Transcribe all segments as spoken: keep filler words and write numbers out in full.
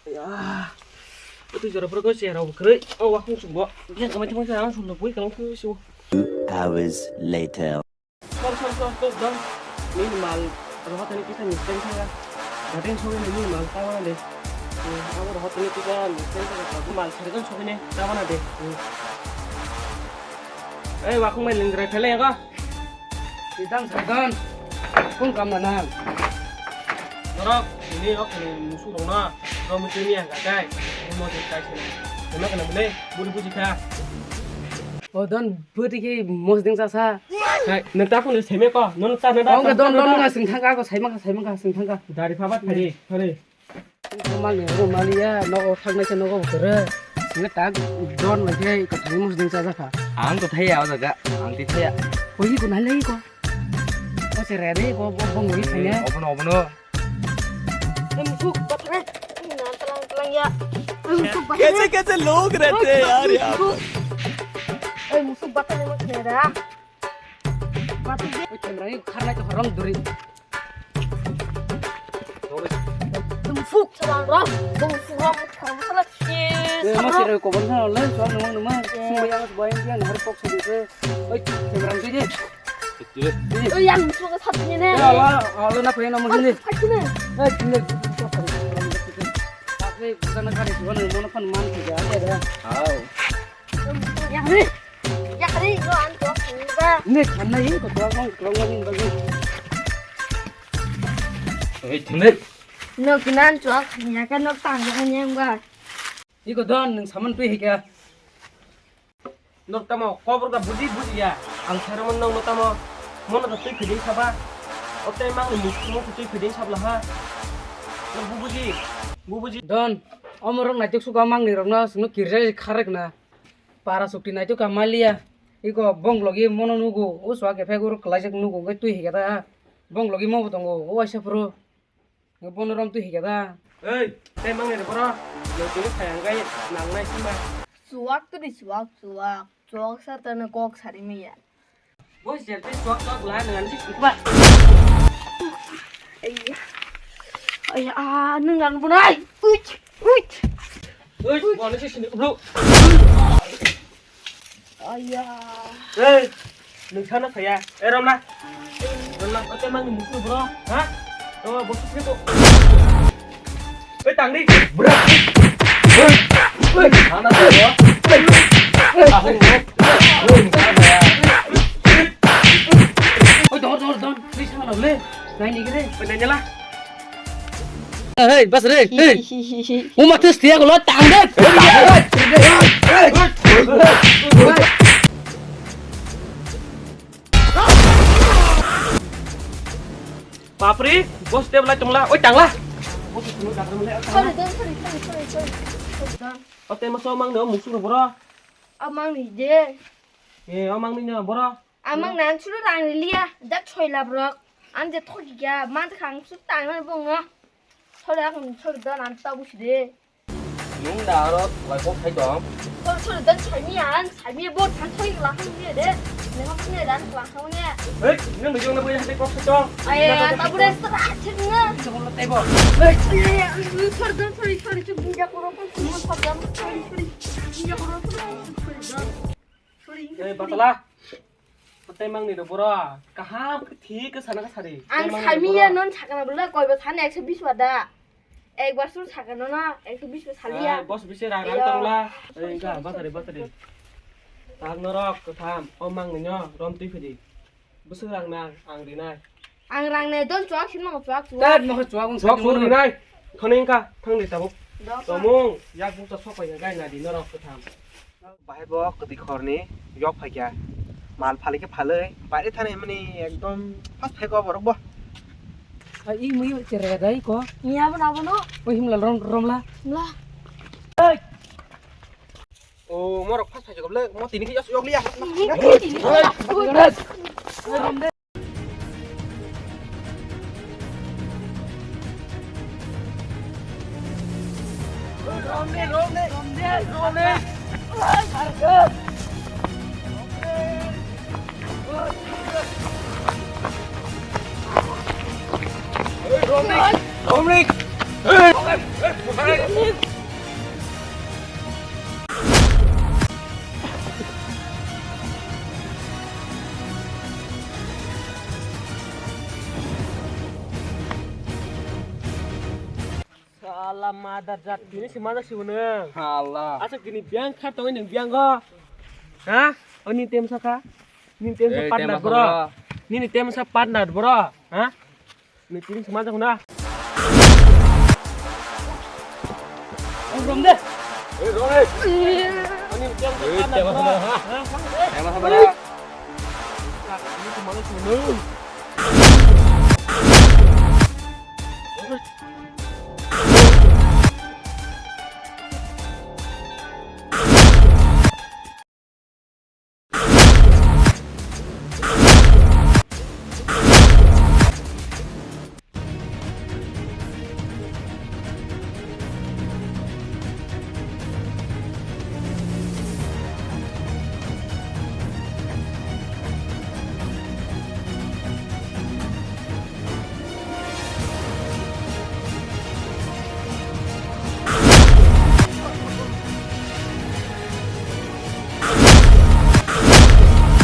Ya. Itu jora pura kau sih rau kerei. Oh, wakung sungguh. Dia kemana cuma saya langsung nungguin kalau kau sih. Two hours later. Sor, sor, sor, sor, dong. Ini mal rohat ini kita miskin saya. Gaden sore ini mal tawa deh. Ini apa rohat ini kita miskin saya. Aku mal sore kan sore ini tawa deh. Eh, wakung main lingrai pele ya kau. Itang sagan. Kung kam mana? Norok, ini rok ini musu rong na. Rong musu ini yang gagai. Ini mau cerita sini. Nama kena beli? Budi buji kah? Oh, don. Bwtwi khe mosdeng chasa. Hai, nwng ta phone seme ko, nono cha na da. Ongkha don don ga sing thangka ko saima kha saima kha sing thangka. Dari phaba thari, thari. Mal ni ro mal ya, nogo thang nai se nogo bwtwrw. Sing tak don lai khe ko thani mosdeng chasa kha. Ang to thaya o jaga, ang ti thaya. Koi ko nai lai ko. Ko se re re ko bo bo ngoi thanya. Obono obono. Em, musuk, bathang, em, na, talang, talang, ya. Em, musuk, bathang. कैसे कैसे लोग रहते हैं यार यहाँ पर। Em, musuk, bathang, em, khera. Bathang, em, khera, em, kharnai to haram duri. Em, musuk, salang, ram. Em, musuk, ram, kharnai, salang. Em, musuk, ram, kobor, salang, le, salang, numa, numa. Em. Sumbai, ang, sumbai, ang, dia, nahar, kok, sumbai, se. Oi, em, ram, sini. Oi, yang musuh ke satu ni ne. Ya Allah, Allah na payah nama sini. Satu ni. Eh, sini. Tapi bukan nak ada tuan, mana pun man kerja ada dah. Tahu. Yang ni, yang ni, lo antuk juga. Ini karena ini ketua kong, ketua kong bagi. Eh, sini. No kinan cuak, ya kan no tangga ni yang gua. Iko don, nung saman tui hika. Nok tamo kobor ga buji buji ya. Ang saraman nong no tamo. Mono to tui phiding saba. O tei mang ni musumo tui phiding sabla ha. Nok bu buji. Bu buji. Don, omorok naituk suka mang ni rokno sungno kirja kharek na. Para sukti naituk ka malia. Iko bong logi mono nugu. O suak efek uro klaijak nugu ke tui hikata. Bong logi mo tongo. O aisa pro. Bono rom twi hika da. Ei, tei mangni rw boro. Nokini phai ang gai nang nai sima. Chuak twi chuak chuak. Chuak sa tano kok sari miya. Bo jer tei chuak chuak la nang ani sikba. Aiya. Aiya, ah, nang nang bunai. Uch, uch. Ei, bo ani sini bro. Aiya. Ei, nung sana saya. Eh, Romna. Romna, ote mang musuh bro. Ha? Oh, bos sini kok. Eh, tangdi. Bro. Ei, sana saya. Ei, aku. Oi, dor, dor, dor. Please, mana boleh? Naik ni kere. Oi, nanya lah. Hey, bas re. Hey. Uma tes tiya ko lo tang de. Bapri, bos dia belai tongla. Oi, tangla. Sorry, don, sorry, sorry, sorry, sorry. Sorry, don. Ote maso mang no musuk bro. Amang ni je. Eh, amang ni no bro. Amang nan suru rang liya, jak soi lab rok. Am je thoki kya, man khang su tang na bong no. Sori ak sori don am ta busi de. Nung da aro lai kok khai dong. Sori sori don soi mi an, soi mi bo than soi la khang ni de. Ne khang ni dan la khang ni. Hei, nung bijong na bo ya te kok khai dong. Ay, ta bu de sra chik na. Jong lo tei bo. Hei, sori don sori sori chuk binja ko ro ko sori don sori sori. Binja ko ro ko sori don. Sori. Hei, batala. Tei mang ni do boro kaham khe thik khe sana khe sari. Ang sami ya non sakana bwla koi bo sana ekso bis wada. Ek bar sur sakana na ekso bis wada saliya. Bos bisi rang rang tongla. Ei ga batari batari. Tang norok katham o mang ni no rom twi phidi. Bwswk rang nang ang rinai. Ang rang nai don chuak sino chuak chuak. Tat mo chuak ung chuak sung rinai. Thoni ka thang ni tabuk. Tomung yak bukta sok pai gai na di norok katham. Bahai bo kwtwi khorni yok phaikya. Mal phalwi khe phalwi. Baire thani mani ekdom fast phaikha borok bo. Ai, i mui chere dai ko. Ni abo na bono. Oi himla rom romla. La. Ei. O morok fast phaikha bole mo tini khe yok liya. Ni tini. Sala mother jat, tini si mana si uneng. Allah. Asa kini biang kha tongwi neng biang go. Ha? Oni tem saka. Nini tem sa partner bro. Nini tem sa partner bro. Ha? Ni tini si mana kuna. Rom de. Eh, rom de. Oni tem sa partner bro. Ha? Tem sa partner. Ini si mana si uneng.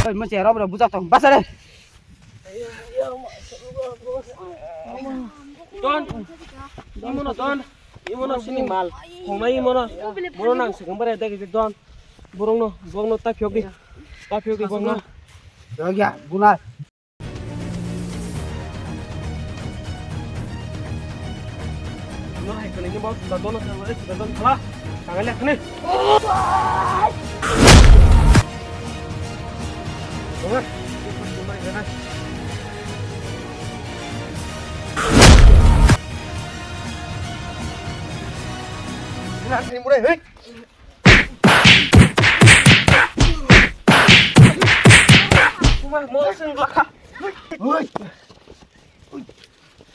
Oi, mo chera bro, bujak tong, basa re. Don, imono don, imono sini mal, khongnai imono, bono nang sikang bare dagi don, borokno, borokno ta phiyok di, ta phiyok di borokno. Rogya, bunal. No hai kene ni bos da dono sa wale da don khala. Tangai le kene. Bunga. Bunga sini mulai, hei. Oi.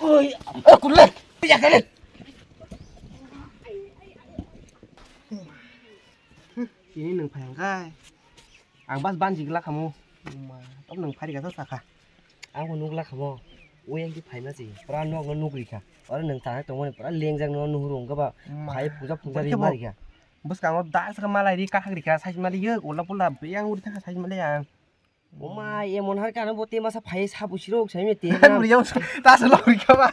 Oi. Oi, kulai. Tini nwng phai hwnkhe ang bas banjigwlak khamu. Ma, tok nwng phai rwkha sakha. Ang bo nukla khamu. Oyang khe phaima se. Pura nokno nuk rikha. Oro nwng tanai tongmani pura lengjak no nuhuru wngkha ba. Ma. Phai phungsa phungsa ri ma rikha. Bwskango dal sakha malai ri kathak rikha. Sai mali yo ulla pulla yang uri thangkha sai mali ang. Oma emon har kano bo te masa phai sabu sirok sai me te. Uri yang ta sa lori kha ba.